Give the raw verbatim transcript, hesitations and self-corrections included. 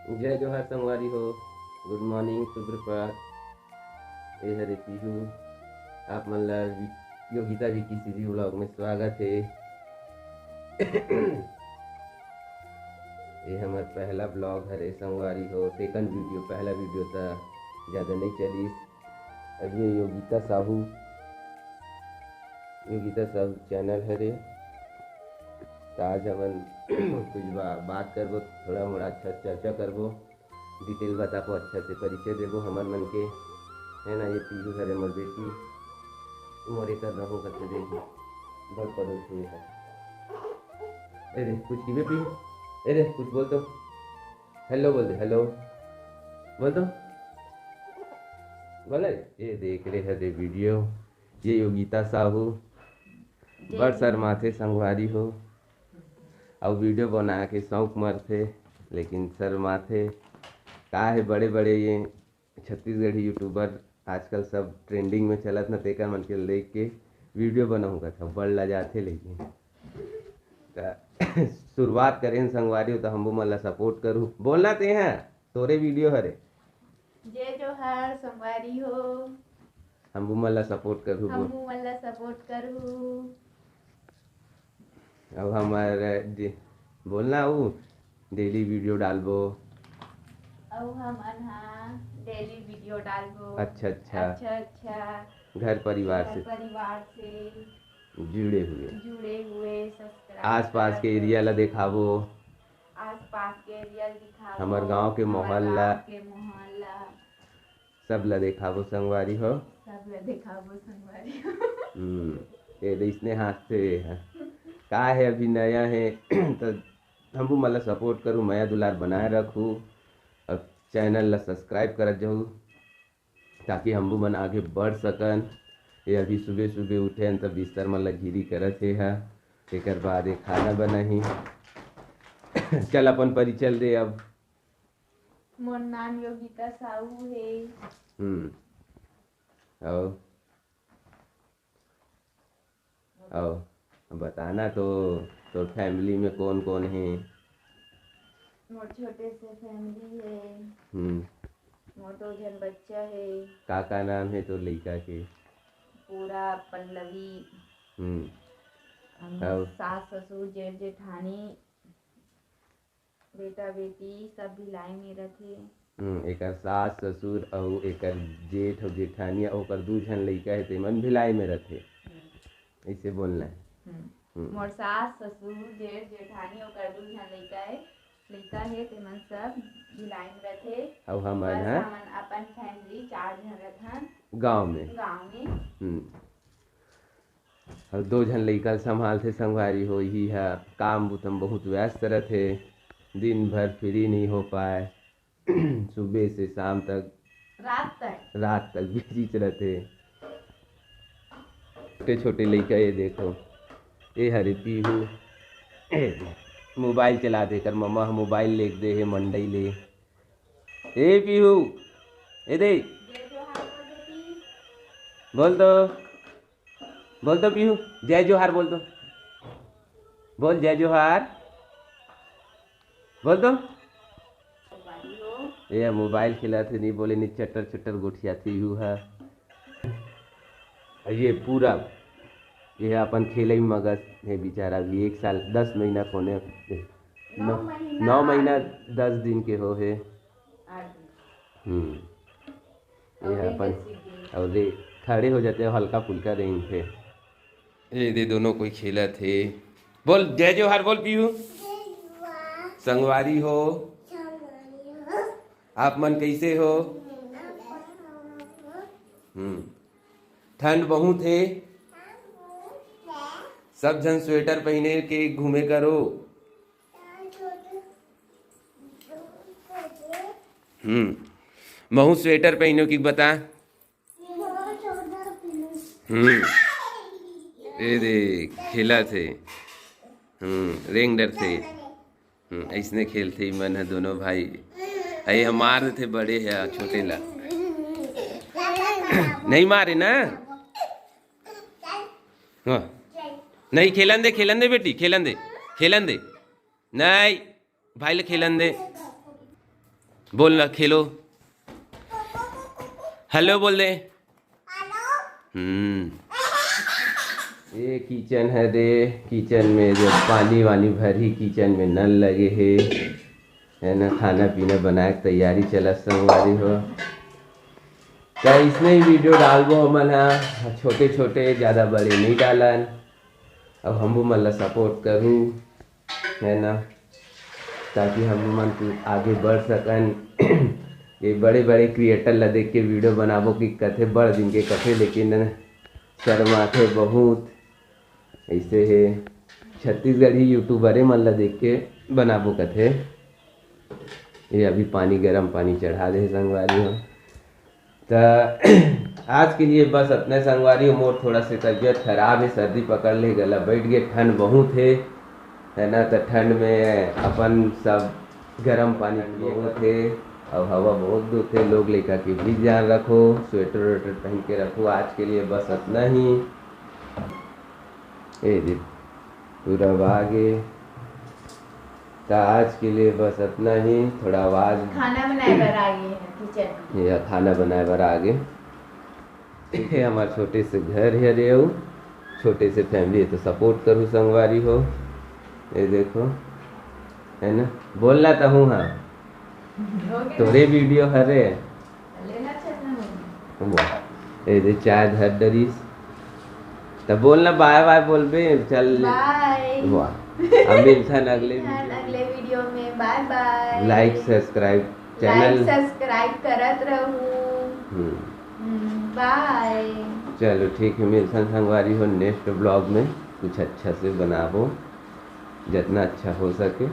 जय जोहार संगवारी हो, गुड मॉर्निंग, सुप्रभात। ए हरे पीहू, आप मन ला वि-, योगिता विकी सीजी व्लॉग में स्वागत हे। ये हमर पहला व्लॉग हरे संगवारी हो, सेकंड वीडियो, पहला वीडियो त ज्यादा नहीं चलिस। अब ये योगिता साहू, योगिता साहू चैनल हरे। त आज हमन कुछ बा-, बात करबो, थोड़ा मोड़ा अच्छा से चर्चा करबो, डिटेल बताबो, अच्छा से परिचय देबो हमर मन के, है ना। ये पीहू हरे मोर बेटी, मोरे कर रहूं करके देखो, बड़ पड़ोस हुए है। ए रे, कुछ की बे पीहू? ए रे, कुछ बोल तो, हेलो बोल दे, हेलो बोल तो, बोले। ये देख रहे हरे वीडियो, ये योगिता साहू, बड़ शर्माथे संगवारी हो, अउ वीडियो बना के शौक मरथे, लेकिन शर्माथे। का हे, बड़े बड़े ये छत्तीसगढ़ी यूट्यूबर आजकल सब ट्रेंडिंग में चलत न, तेकर मन के लेके वीडियो बनाहूं कथे, बड़ लजाथे। लेकिन त शुरुआत करेन संगवारी हो, त हमू मन ला सपोर्ट करू। बोलना ते हैं, तोरे वीडियो हरे। जय जोहार संगवारी हो। हमू मन ला सपोर्ट करू, बोल। हमू मन ला सपोर्ट करू। अब हमर डे-, बोलना, उ डेली वीडियो डालबो। अउ हमन हा डेली वीडियो डालबो। अच्छा, अच्छा। अच्छा, अच्छा। घर परिवार घर से परिवार से जुड़े हुए। जुड़े हुए, सब्सक्राइब आसपास के करत एरिया ला रहो। देखाबो। आसपास के एरिया ला दिखाबो। हमर गांव के हमर माहौल ला। गांव के माहौल ला। सब ला देखाबो संगवारी हो। सब ला देखाबो संगवारी हो। हम्म, ये दे इसने हाथ से ये है। का है, अभी नया है, तो हमू मन ला सपोर्ट करू, मया दुलार बनाए रखू, और चैनल ला सब्सक्राइब करत जाहू, ताकि हमू मन आगे बढ़ सकन। ये अभी सुबह सुबह उठे हन, त बिस्तर मन ला घिरी करत हे हा, तेकर बाद ये खाना बनाही। चल, अपन परिचय दे अब। मोर नाम योगिता साहू हे। हम्म। अउ, अउ बताना तो, तोर फैमिली में कौन कौन हे? मोर छोटे से फैमिली हे। हम्म। मोर दो झन बच्चा हे। का का नाम हे तोर लइका के? पूरा, पल्लवी। हम्म। हम अउ? सास, ससुर, जेठ, जेठानी, बेटा बेटी सब भिलाई में रथे। हम्म, एकर सास ससुर अउ एकर जेठ अउ जेठानी अउ ओकर दू झन लइका हे, तेमन भिलाई में रथे। हम्म। ऐसे बोलना है। हम्म। हम्म। मोर सास ससुर जेठ जेठानी ओकर दू झन लइका हे, लइका हे, तेमन सब भिलाई में रथे। अउ हमन बस ह हमन अपन फैमिली चार झन रथन। गाँव में। गाँव में। हम्म। अउ दो झन लइका ल संभालथे संगवारी हो, इही ह काम बुता म बहुत व्यस्त रथे, दिन भर फ्री नइ हो पाए, सुबह से शाम तक, रात तक। रात तक बिजीच रथे। छोटे छोटे लइका, ये देखो, ये हरे पीहू, ए मोबाइल चलाथे, एकर ममा ह मोबाइल लेके दे हे मंडई ले। ए पीहू, ए दे, बोल तो। बोल तो पीहू, जय जोहार बोल तो। बोल जय जोहार। बोल तो। ए मोबाइल खेलत हे, नहीं बोले, नहीं चटर चटर गोठियाथे इहू ह। ये पूरा, ये अपन खेले में मगन हे बेचारा, अभी एक साल दस महीना कोने, नौ नौ, महीना। नौ महीना दस दिन के हो हे। आठ दिन। हम्म। ये अपन, अउ रे, खड़े हो जाथे, हल्का फुल्का रेंगथे। ये दे दोनों कोई खेलत हे। बोल जय जोहार, बोल पीहू। संगवारी हो। आप मन कैसे हो? हम्म। ठंड बहुत हे। सब झन स्वेटर पहने के घूमे करो। हम्म। महू स्वेटर पहनो कि बता। हम्म। ए दे, खेलत हे। हम्म, रेंग डरथे। हम्म, अइसने खेलथे मन ह दोनों भाई। अई ह मार देथे बड़े ह छोटे ला। नहीं मारे ना? हाँ। नहीं, खेलन दे, खेलन दे बेटी, खेलन दे, खेलन दे। नहीं, भाई ले खेलन दे। बोल ना, खेलो। हेलो बोल दे। हम्म। ये किचन है दे, किचन में जो पानी वानी भरही, किचन में नल लगे हे, है ना, खाना पीना बनाए के तैयारी चलत संगवारी हो। त इसने ही वीडियो डालबो हमन हा, छोटे छोटे, ज़्यादा बड़े नहीं डालन। अब हमू मन ला सपोर्ट करू, है ना, ताकि हम मन आगे बढ़ सकन। ये बड़े बड़े क्रिएटर ला देख के वीडियो बनाबो कि कथे, बड़ दिन के कथे, लेकिन शर्माथे बहुत। ऐसे हे, छत्तीसगढ़ी यूट्यूबरे मन ला देख के बनाबो कथे। ये अभी पानी, गरम पानी चढ़ा दे हे संगवारी हो। त आज के लिए बस अतना संगवारी हो। मोर थोड़ा से तबीयत खराब हे, सर्दी पकड़ ले, गला बैठ गे, ठंड बहुत हे, है ना। त ठंड में अपन सब गरम पानी पिए होथे, अउ हवा बहुत दुथे। लोग लइका के भी ध्यान रखो, स्वेटर वेटर पहन के रखो। आज के लिए बस अतना ही। ए दे, पूरा आ गे। त आज के लिए बस अतना ही। थोड़ा आवाज खाना बनाए बर आ गे हे किचन में। या खाना बनाए बर आ गे। ये हमार छोटे से घर हे रे, अउ छोटे से फैमिली हे, तो सपोर्ट करू संगवारी हो। ये देखो, है ना, बोलना त हूँ, हाँ, हो गया। तोरे वीडियो हरे। लेना चलना मम्मी। वाह, ए दे चाय धर डरिस। त बोल ना, बाय बाय बोलबे, चल। बाय। वाह, अब मिलथन अगले मिलथन वीडियो। अगले वीडियो में। बाय बाय। लाइक, सब्सक्राइब, लाइक, चैनल। सब्सक्राइब करत रहू। हम्म। हम्म, बाय। चलो ठीक है, मिलथन संगवारी हो नेक्स्ट ब्लॉग में, कुछ अच्छा से बनाबो, जितना अच्छा हो सके।